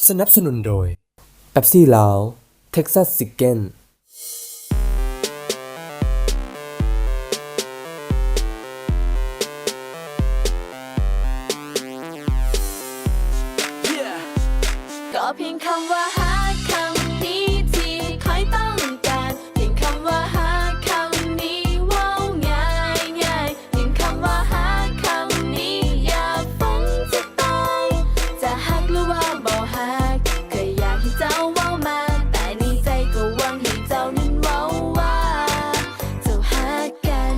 ສະໜັບສະໜູນໂດຍ ເປັບຊີລາວ ເທັກຊັສຊິກເກັນ. ກໍພຽງຄຳວ່າຮັກ ຄຳນີ້ທີ່ຂ້ອຍຕ້ອງການ ພຽງຄຳວ່າຮັກ ຄຳນີ້ເວົ້າງ່າຍໆ ພຽງຄຳວ່າຮັກ ຄຳນີ້ຢ່າຟັງຈະຕ້ອງ ຈະຮັກຫຼືວ່າບໍ່ຮັກ ກໍຢາກໃຫ້ເຈົ້າເວົ້າມາ ແຕ່ໃນໃຈກໍຫວັງໃຫ້ເຈົ້ານັ້ນເວົ້າວ່າ ເຈົ້າຮັກກັນ.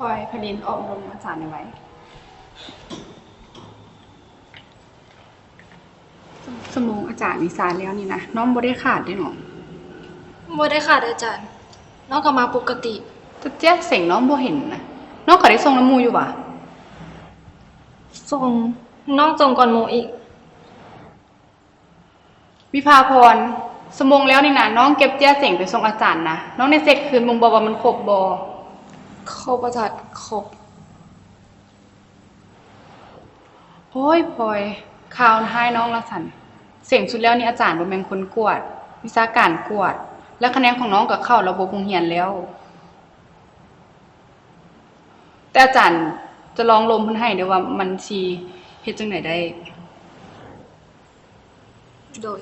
ພອຍ ໄພລິນ ອອກລົມອາຈານໄວໆ. ຊົ່ວໂມງອາຈານນີ້ສາຍແລ້ວນີ້ນະ ນ້ອງບໍ່ໄດ້ຂາດເດ້ເນາະ? ບໍ່ໄດ້ຂາດອາຈານ, ນ້ອງກໍມາປົກກະຕິ. ແຕ່ເຈ້ຍເສັງນ້ອງບໍ່ເຫັນນະ, ນ້ອງກໍໄດ້ສົ່ງນຳໝູ່ຢູ່ຫວາ? ສົ່ງ, ນ້ອງສົ່ງກ່ອນໝູ່ອີກ. ວິພາພອນ, ຊົ່ວໂມງແລ້ວນີ້ນະ, ນ້ອງເກັບເຈ້ຍເສັງໄປສົ່ງອາຈານນະ, ນ້ອງໄດ້ເຊັກຄືນເບິ່ງບໍ່ວ່າມັນຄົບບໍ່? ຄົບອາຈານ, ຄົບ. ໂອ້ຍ ພອຍ, ຂ່າວຮ້າຍນ້ອງລະຊັ້ນ. ເສັງສຸດແລ້ວນີ້ອາຈານບໍ່ແມ່ນຄົນກວດ, ວິຊາການກວດ, ແລະ ຄະແນນຂອງນ້ອງກໍເຂົ້າລະບົບໂຮງຮຽນແລ້ວ. ແຕ່ອາຈານຈະລອງລົມເພິ່ນໃຫ້ເດີ້ວ່າມັນຊິເຮັດຈັ່ງໃດໄດ້. ໂດຍ,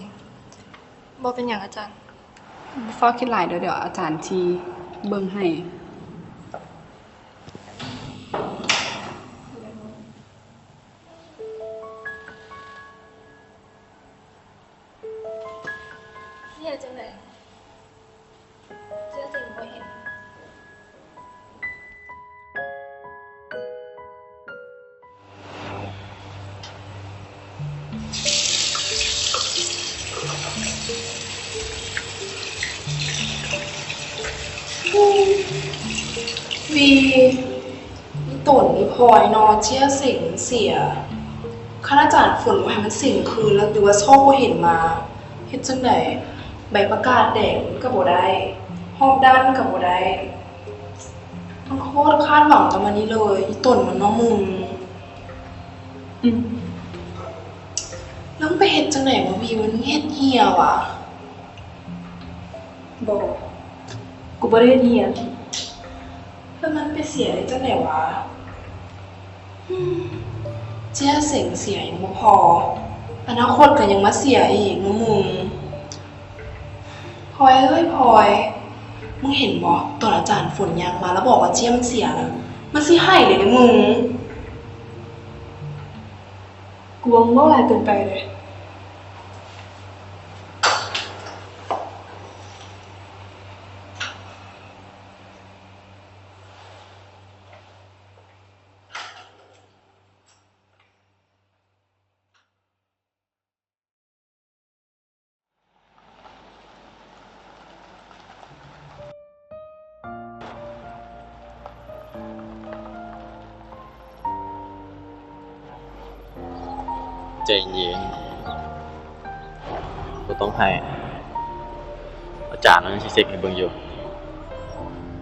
ບໍ່ເປັນຫຍັງອາຈານ. ບໍ່ຟ້າວຄິດຫຼາຍເດີ້, ດຽວອາຈານຊິເບິ່ງໃຫ້. ເຮັດຈັ່ງໃດ? ເຈົ້າຈຶ່ງບໍ່ເຫັນ. ວີ ອີ່ຕົນ ອີ່ພອຍເນາະ, ເຈ້ຍເສັງເສຍ. ຄັນອາຈານຝົນບໍ່ໃຫ້ມັນເສັງຄືນ ຫຼືວ່າຊອກບໍ່ເຫັນມາ ເຮັດຈັ່ງໃດ? ໃບປະກາດແດງມັນກໍບໍ່ໄດ້, ຮອບດ້ານມັນກໍບໍ່ໄດ້. ມັນໂຄດຄາດຫວັງກັບມັນນີ້ເລີຍ, ອີ່ຕົນມັນເນາະມຶງ. ອືມ ແລ້ວມັນໄປເຮັດຈັ່ງໃດມາ ວີ ມັນເຮັດເຫ່ຍຫວາ? ບໍ່, ກູບໍ່ໄດ້ເຮັດເຫ່ຍ. ແລ້ວມັນໄປເສຍໄດ້ຈັ່ງໃດຫວາ? ເສຍເສັງເສຍຍັງບໍ່ພໍ, ອະນາຄົດກໍຍັງມາເສຍອີກເນາະມຶງ. ພອຍເອີຍພອຍ, ມຶງເຫັນບໍ່? ຕອນອາຈານຝົນຍ່າງມາແລ້ວບອກວ່າເຈ້ຍມັນເສຍນະ, ມັນຊິໄຫ້ເລີຍເດ້ມຶງ. ກູວ່າມຶງເວົ້າຫຼາຍເກີນໄປເດ້. ໃຈເຢັນ, ບໍ່ຕ້ອງໄຫ້. ອາຈານຍັງຊິເຊັກໃຫ້ເບິ່ງຢູ່.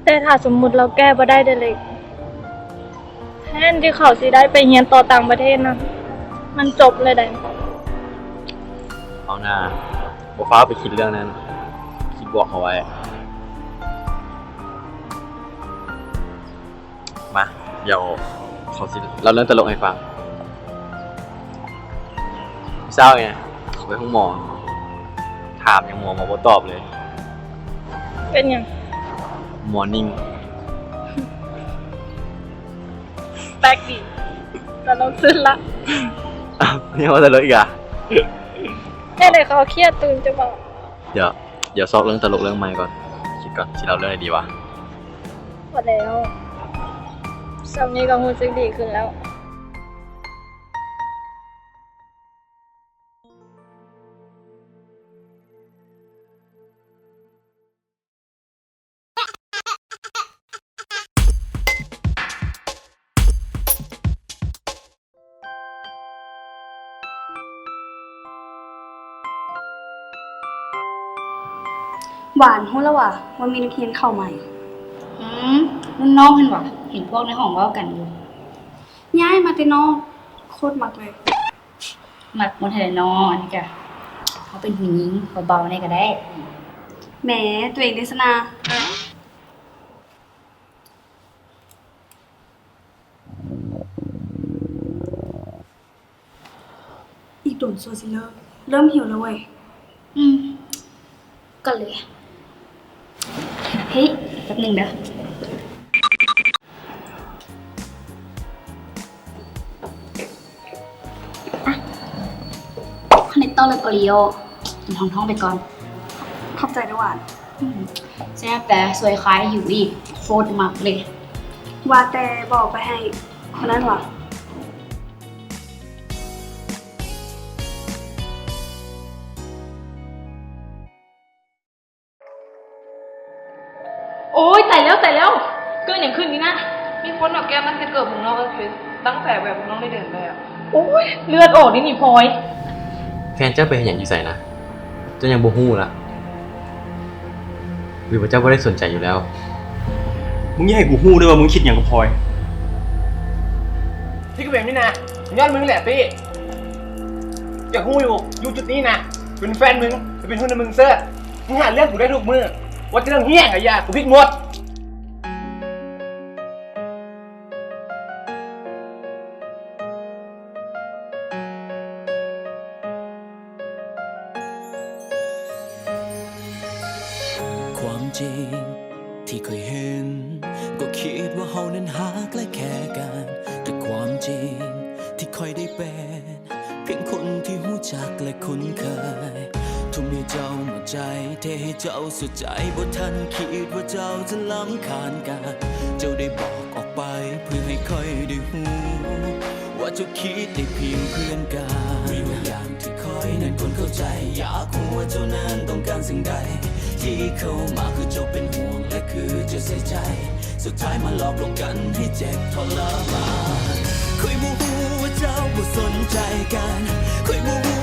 ແຕ່ຖ້າສົມມຸດລາວແກ້ບໍ່ໄດ້ເດເລັກ, ແທນທີ່ເຂົາຊິໄດ້ໄປຮຽນຕໍ່ຕ່າງປະເທດນະ, ມັນຈົບເລີຍໃດ. ເອົາໜ້າ, ບໍ່ຟ້າວໄປຄິດເລື່ອງນັ້ນ, ຄິດບວກເອົາໄວ້. ມາ, ດຽວເຂົາຊິເລົ່າເລື່ອງຕະຫຼົກໃຫ້ຟັງ. ເຊົ້ານີ້ເຂົາໄປໂຮງໝໍ, ຖາມຫຍັງໝໍ, ໝໍບໍ່ຕອບເລີຍ. ເປັນຫຍັງ? ໝໍນິ່ງ. ແປກດີ, ຕະຫຼົກສຸດລະ. ຍັງວ່າຕະຫຼົກອີກອະ? ແຕ່ໃດເຂົາຄຽດຕື່ມຈະບອກ. ດຽວ ດຽວຊອກເລື່ອງຕະຫຼົກເລື່ອງໃໝ່ກ່ອນ, ຄິດກ່ອນ ຊິເລົ່າເລື່ອງໃດດີວະ? ພໍແລ້ວ, ຊ່ຳນີ້ກໍຮູ້ສຶກດີຂຶ້ນແລ້ວ. ຫວານ ຮູ້ແລ້ວຫວາ ວ່າມີນັກຮຽນເຂົ້າໃໝ່? ຫືມ? ນ້ອງຫັ້ນຫວາ ເຫັນພວກໃນຫ້ອງເວົ້າກັນຢູ່. ຍ້າຍມາແຕ່ນອກ ໂຄດມັກເລີຍ. ມັກໝົດຫັ້ນແຫຼະເນາະ ອັນນີ້ກະ ເຮົາເປັນຜູ້ຍິງ ເບົາໆແດ່ກະໄດ້. ແໝ ຕົວເອງເດສະນາ. ອີກດົນຊົ່ວຊິເລີກ ເລີ່ມຫິວແລ້ວເວີຍ. ອືມ ກັນເລີຍ. ເຮີ້ຍ ແປັບໜຶ່ງເດີ. ອ່ະ ຄອນເນັກເຕີເລີກໂອຣີໂອ ກິນທ້ອງໆໄປກ່ອນ. ຂອບໃຈເດີ້ຫວານ. ອືມ ແຊບແຕ່ ຊ່ວຍຄາຍຫິວອີກ ໂຄດມັກເລີຍ. ວ່າແຕ່ບໍ່ເອົາໄປໃຫ້ຄົນນັ້ນຫວາ? ໂອ້ຍ ຕາຍແລ້ວ ຕາຍແລ້ວ ເກີດຫຍັງຂຶ້ນນີ້ນະ? ມີຄົນເອົາແກ້ວມາໃສ່ເກີບຂອງນ້ອງເອີນເຟສ ຕັ້ງແຕ່ແບບນ້ອງໄດ້ເດືອນແລ້ວ. ໂອ້ຍ ເລືອດອອກເດນີ້ພອຍ. ແຟນເຈົ້າໄປເຮັດຫຍັງຢູ່ໃສນະ? ເຈົ້າຍັງບໍ່ຮູ້ລະ ຫຼືວ່າເຈົ້າບໍ່ໄດ້ສົນໃຈຢູ່ແລ້ວ? ມຶງຢ່າໃຫ້ກູຮູ້ເດີ້ວ່າມຶງຄິດຫຍັງກັບພອຍ. ທີ່ກູເປັນນີ້ນະ ຍ້ອນມຶງແຫຼະຕີ. ຢາກຮູ້ຢູ່ ຢູ່ຈຸດນີ້ນະ ເປັນແຟນມຶງ ເປັນຫຸ່ນໃຫ້ມຶງເສີດ. ມຶງຫາເລື່ອງກູໄດ້ທຸກມື້ ວ່າຈະເລື່ອງເຫຍຫຍັງກະຢ່າ ກູຜິດໝົດ. ຄວາມຈິງທີ່ຂ້ອຍເຫັນ ກໍຄິດວ່າເຮົານັ້ນຮັກ ແລະ ແຄກັນ ແຕ່ຄວາມຈິງທີ່ຂ້ອຍໄດ້ເປັນ ພຽງຄົນທີ່ຮູ້ຈັກ ແລະ ຄຸ້ນເຄີຍ. ທຸ່ມໃຫ້ເຈົ້າໝົດໃຈ ເທໃຫ້ເຈົ້າສຸດໃຈ ບໍ່ທັນຄິດວ່າເຈົ້າຈະລຳຄານກັນ. ເຈົ້າໄດ້ບອກອອກໄປ ເພື່ອໃຫ້ຂ້ອຍໄດ້ຮູ້ ວ່າເຈົ້າຄິດໄດ້ພຽງເພື່ອນກັນ. ມີບາງຢ່າງທີ່ຂ້ອຍນັ້ນຄວນເຂົ້າໃຈ ຢາກຮູ້ວ່າເຈົ້ານັ້ນຕ້ອງການສິ່ງໃດ ທີ່ເຂົ້າມາ ຄືເຈົ້າເປັນຫ່ວງ ແລະ ຄືເຈົ້າໃສ່ໃຈ. ສຸດທ້າຍມາຫຼອກລວງກັນໃຫ້ເຈັບທໍລະມານ. ຂ້ອຍບໍ່ຮູ້ວ່າເຈົ້າບໍ່ສົນໃຈກັນ ຂ້ອຍບໍ່ຮູ້